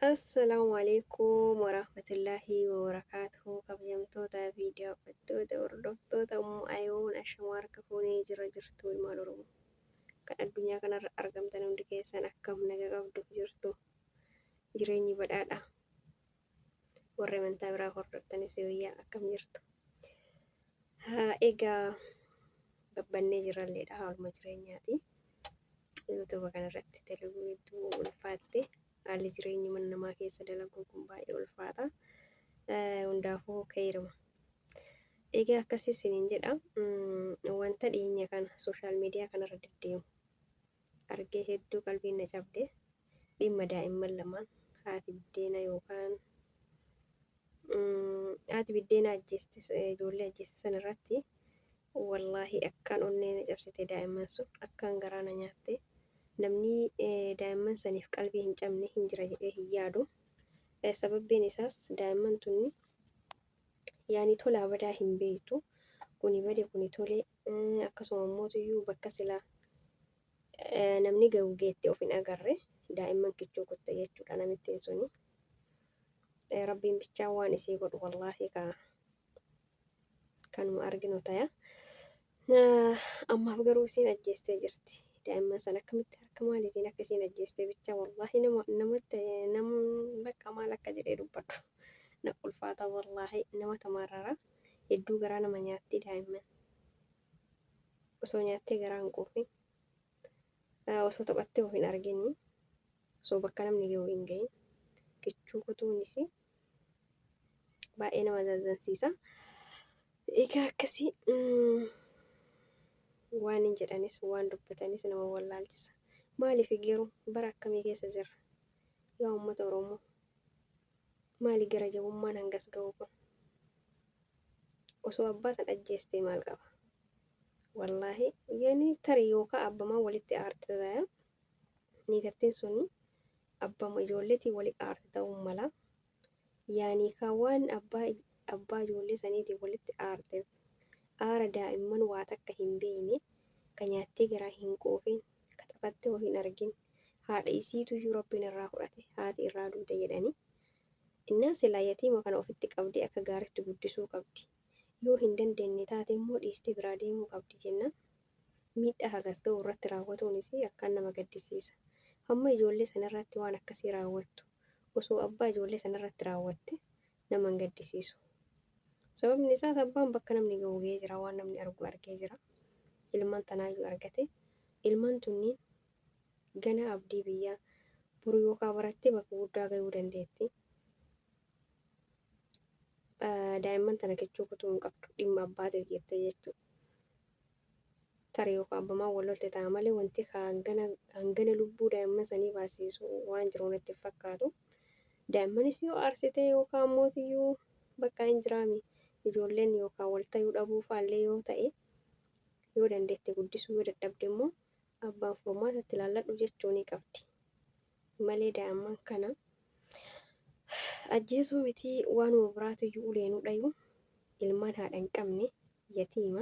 Assalaamu alaikum warahmatullaahi wabarakaatuhu. Kabajamtoota fi daawwattoota hordoftoota Ummu Ayoon, ashamaa harka fuunee, jira jirtu ilmaan Oromoo kan addunyaa kanarra argamtan hundi keessan, akkam naga qabdu, jirtu, jireenyi badhaadha? Warri amantaa biraa hordoftanis, yooyyaa, akkam jirtu? Haa, egaa babbannee jirralleedha, haaluma jireenyaati. YouTube kanarratti dalaguu hedduu ulfaatte. Haalli jireenyi mana namaa keessa dalaguu kun baay'ee ulfaata. Hundaafuu keerima. Egaa akkasii isiniin jedha. Wanta dhiyeenya kana social media kanarra deddeemu argee hedduu qalbiin na cabde. Dhimma daa'imman lamaan haati biddeena yookaan haati biddeena ajjeeste, ijoollee ajjeeste sana irratti, wallaahi akkaan onnee na cabsite. Daa'imman sun akkaan garaa na nyaatte. Namni daa'imman saniif qalbii hin cabne hin jira jedhee hin yaadu. Sababbiin isaas daa'imman tunni yaani tolaa badaa hin beektu. Kuni bade, kuni tolee, akkasuma immoo bakka silaa namni gahu geette of hin agarre. Daa'imman kichuu kutte jechuudha namittiin suni. Rabbiin bichaa waan isii godhu wallaahi ka kanuma arginu taya. Ammaaf garuu isiin ajjeestee jirti. Daa'imman sana akkamitti, harka maaliitiin akka isiin ajjeestee bichaa wallaahi nama namatti nam bakka maal akka jedhee dubbadhu na ulfaata. Wallaahi nama tamarrara, hedduu garaa nama nyaatti. Daa'imman osoo nyaattee garaa hin quufin, osoo taphattee of hin argini, osoo bakka namni gahu hin gahin kichuu kutuunis baay'ee nama zazzansiisa. Egaa akkasii waan hin jedhanis, waan dubbatanis nama wallaalchisa. Maaliif garuu bara akkamii keessa jirra? Yaa uummata Oromoo, maali gara jabummaan hangas ga'u kun? Osoo abbaa san ajjeestee maal qaba? Wallaahi yani tarii yookaan abbamaa walitti aarte ta'a. Niitartiin suni abbama ijoolleetiin walitti aarte ta'uu mala. Yaani ka waan abbaa ijoollee saniitiin walitti aarteef aara daa'imman waa takka hin beekne, ka nyaattee garaa hin quufin, ka taphattee of hin argin, haadha isiituyyuu Rabbiin irraa fudhate, haati irraa duute jedhanii. Innaa silaa yatiima kana ofitti qabdee akka gaariitti guddisuu qabdi. Yoo hin dandeenye taate immoo dhiistee biraa deemuu qabdi jenna. Miidhaa hagas ga'u irratti raawwatuunis akkaan nama gaddisiisa. Hamma ijoollee sanarratti waan akkasii raawwattu, osoo abbaa ijoollee sanarratti raawwatte nama hin gaddisiisu. Sababni isaas abbaan bakka namni ga'u ga'ee jira, waan namni argu argee jira. Ilmaan tanaayyuu argate. Ilmaan tunniin gana abdii biyyaa, boru yookaan barattee bakka guddaa gahuu dandeetti. Daa'imman tana kichuu kutuu hin qabdu dhimma abbaatiif jettee jechuudha. Tarii yookaan abbamaan wal lolte ta'a malee wanti hangana lubbuu daa'imman sanii baasisu waan jiru natti hin fakkaatu. Daa'immanis yoo aarsite yookaan mootiyyuu bakka hin jiraami, ijoolleen yookaan wal tayuu dhabuu faallee yoo ta'e, yoo dandeette guddisuu yoo dadhabde immoo abbaan furmaata itti ilaalladhu jechuu ni qabdi. Malee daa'imman kana ajjeesuu miti, waanuma biraatiyyuu uleenuu dhayu, ilmaan haadha hin qabne, yatiima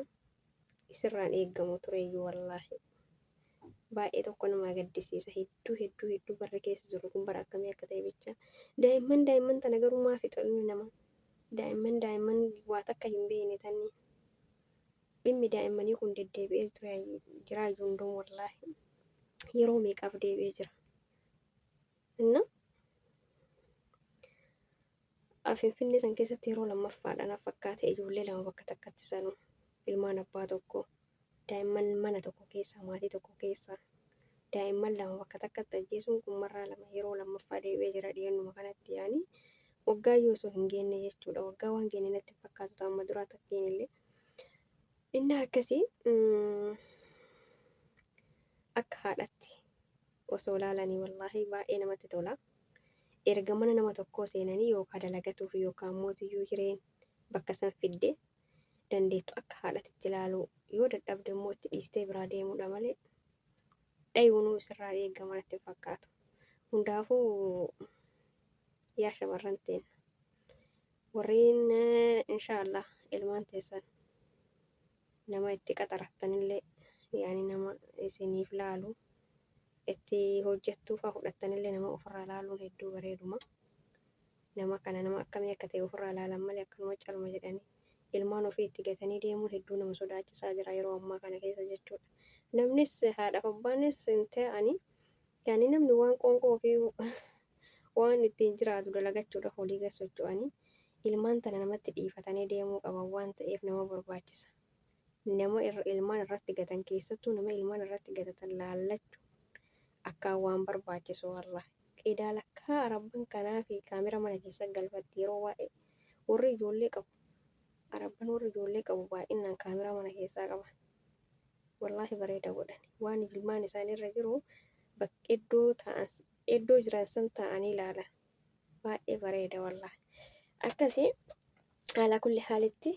isirraan eeggamu tureyyuu. Wallaahi baay'ee tokko nama gaddisiisa. Hedduu hedduu hedduu, barri keessa jiru kun bara akkamii akka ta'e bicha. Daa'imman tana garuu maa fixa ilmi namaa? Daa'imman waa takka hin beekne tanni. Dhimmi daa'immanii kun deddeebi'ee ture jiraayyuu hunduun, wallaahi yeroo meeqaaf deebi'ee jira. Inna Finfinnee san keessatti yeroo lammaffaadha na fakkaate, ijoollee lama bakka takkatti, sanuu ilmaan abbaa tokko, daa'imman mana tokko keessa, maatii tokko keessa daa'imman lama bakka takkatti ajjeesuun kun marraa lama, yeroo lammaffaa deebi'ee jira dhiyeennuma kanatti, yaani waggaa yoo osoo hin geenne jechuudha. Waggaa waan geenne natti fakkaatu amma duraa takkiin illee. Inni akkasii akka haadhatti osoo ilaalanii wallaahi baay'ee namatti tola. Erga mana nama tokkoo seenanii yookaan dalagatuuf yookaan mootiyyuu hireen bakka san fidde, dandeettu akka haadhatti ilaaluu, yoo dadhabde immoo itti dhiistee biraa deemuudha malee dhayuunuu isirraa eegama natti hin fakkaatu. Hundaafuu yaa shamarran teenya, warreen inshaallah ilmaan teessan nama itti qaxarattanillee, yaani nama isiniif laalu. Itti hojjettuu fa'aa fudhattanillee nama ofirraa laaluun hedduu bareeduma. Nama kana nama akkamii akka ta'e ofirraa laalan malee akkanuma caluma jedhanii ilmaan ofii itti gatanii deemuun hedduu nama sodaachisaa jira yeroo ammaa kana keessa jechuudha. Namnis haadhaaf abbaanis hin ta'ani yaani namni waan qoonqoo ofii waan ittiin jiraatu dalagachuudhaaf olii gad socho'anii ilmaan tana namatti dhiifatanii deemuu qaban waan ta'eef nama barbaachisa. Nama ilmaan irratti gatan keessattuu nama ilmaan irratti gatatan laallachuun akkaan waan barbaachisu wallahi. Edaa lakkaa arabban kanaafi kaamera mana keessa galfatti yeroo baay'ee warri ijoollee qabu arabban warri ijoollee qabu baay'inaan kaamera mana keessaa qaban. Wallaahi bareeda godhani waan ilmaan isaanii irra jiru iddoo taa'an iddoo jiran san taa'anii ilaalan. Baay'ee bareeda wallaahi. Akkasii alaa kulli haalitti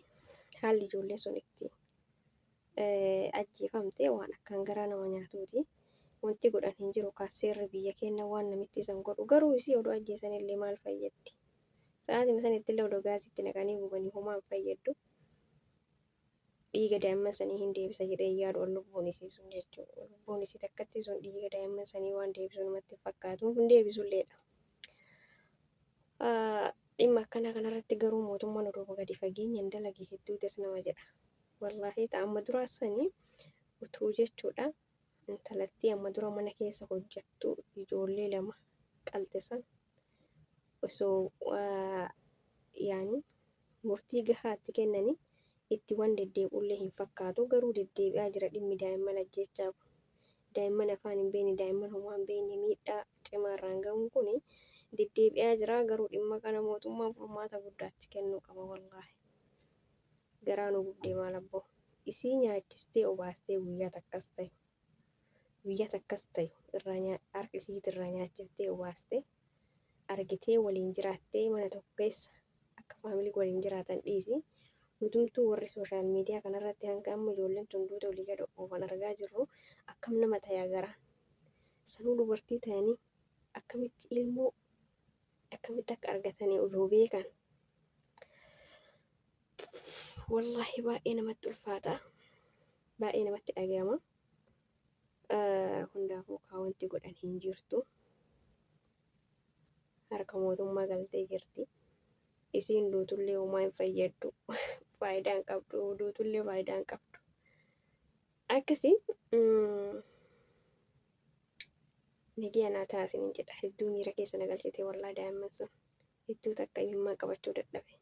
haalli ijoolleen sun itti ajjeefamte waan akkaan garaa nama nyaatuuti. Wanti godhan hin jiru kaa seerri biyya keenya waan namitti isan godhu garuu isii odoo ajjeesanillee maal fayyaddi? Sa'aatima sanittillee odoo gaasiitti naqanii gubanii homaa hin fayyaddu. Dhiiga daa'imman sanii hin deebisa jedhee hin yaadu an lubbuun isii sun jechuudha. Lubbuun isii takkatti sun dhiiga daa'imman sanii waan deebisu namatti hin fakkaatu. Hin deebisulleedha. Dhimma akkanaa kanarratti garuu mootummaan odoo gadi fageenyaan dalage hedduu das nama jedha. Wallaahi ta amma duraa sanii utuu jechuudha. Intalattii amma dura mana keessa hojjettu ijoollee lama qalte san osoo yaani murtii gahaa itti kennanii itti waan deddeebi'ullee hin fakkaatu garuu deddeebi'aa jira dhimmi daa'imman ajjeechaa kun. Daa'imman afaan hin beekne daa'imman homaa hin beekne miidhaa cimaa irraan gahuun kun deddeebi'aa jira garuu dhimma kana mootummaan furmaata guddaa itti kennuu qaba wallaahi. Garaa nu gubdee maal abboo. Isii nyaachistee obaastee guyyaa takkas tayu guyyaa takkas tayu irraa harka isiiti irraa nyaachiftee obaastee argitee waliin jiraattee mana tokko keessa akka faamilii waliin jiraatan dhiisi nutumtuu warri sooshaal miidiyaa kanarratti hanga amma ijoolleen tun duuta olii gad oofan argaa jirru akkam nama tayaa garaan sanuu dubartii tayanii akkamitti ilmoo akkamitti akka argatanii odoo beekan wallaahi baay'ee namatti ulfaata baay'ee namatti dhagayama hundaafuu kaa wanti godhan hin jirtu harka mootummaa galtee jirti isiin duutullee homaa hin fayyaddu faayidaa hin qabdu duutullee faayidaa hin qabdu akkasii Nagiya naa ta'a isiniin jedha. Hedduu miira keessa na galchite wallaahi daa'imman sun. Hedduu takka imimmaan qabachuu dadhabe.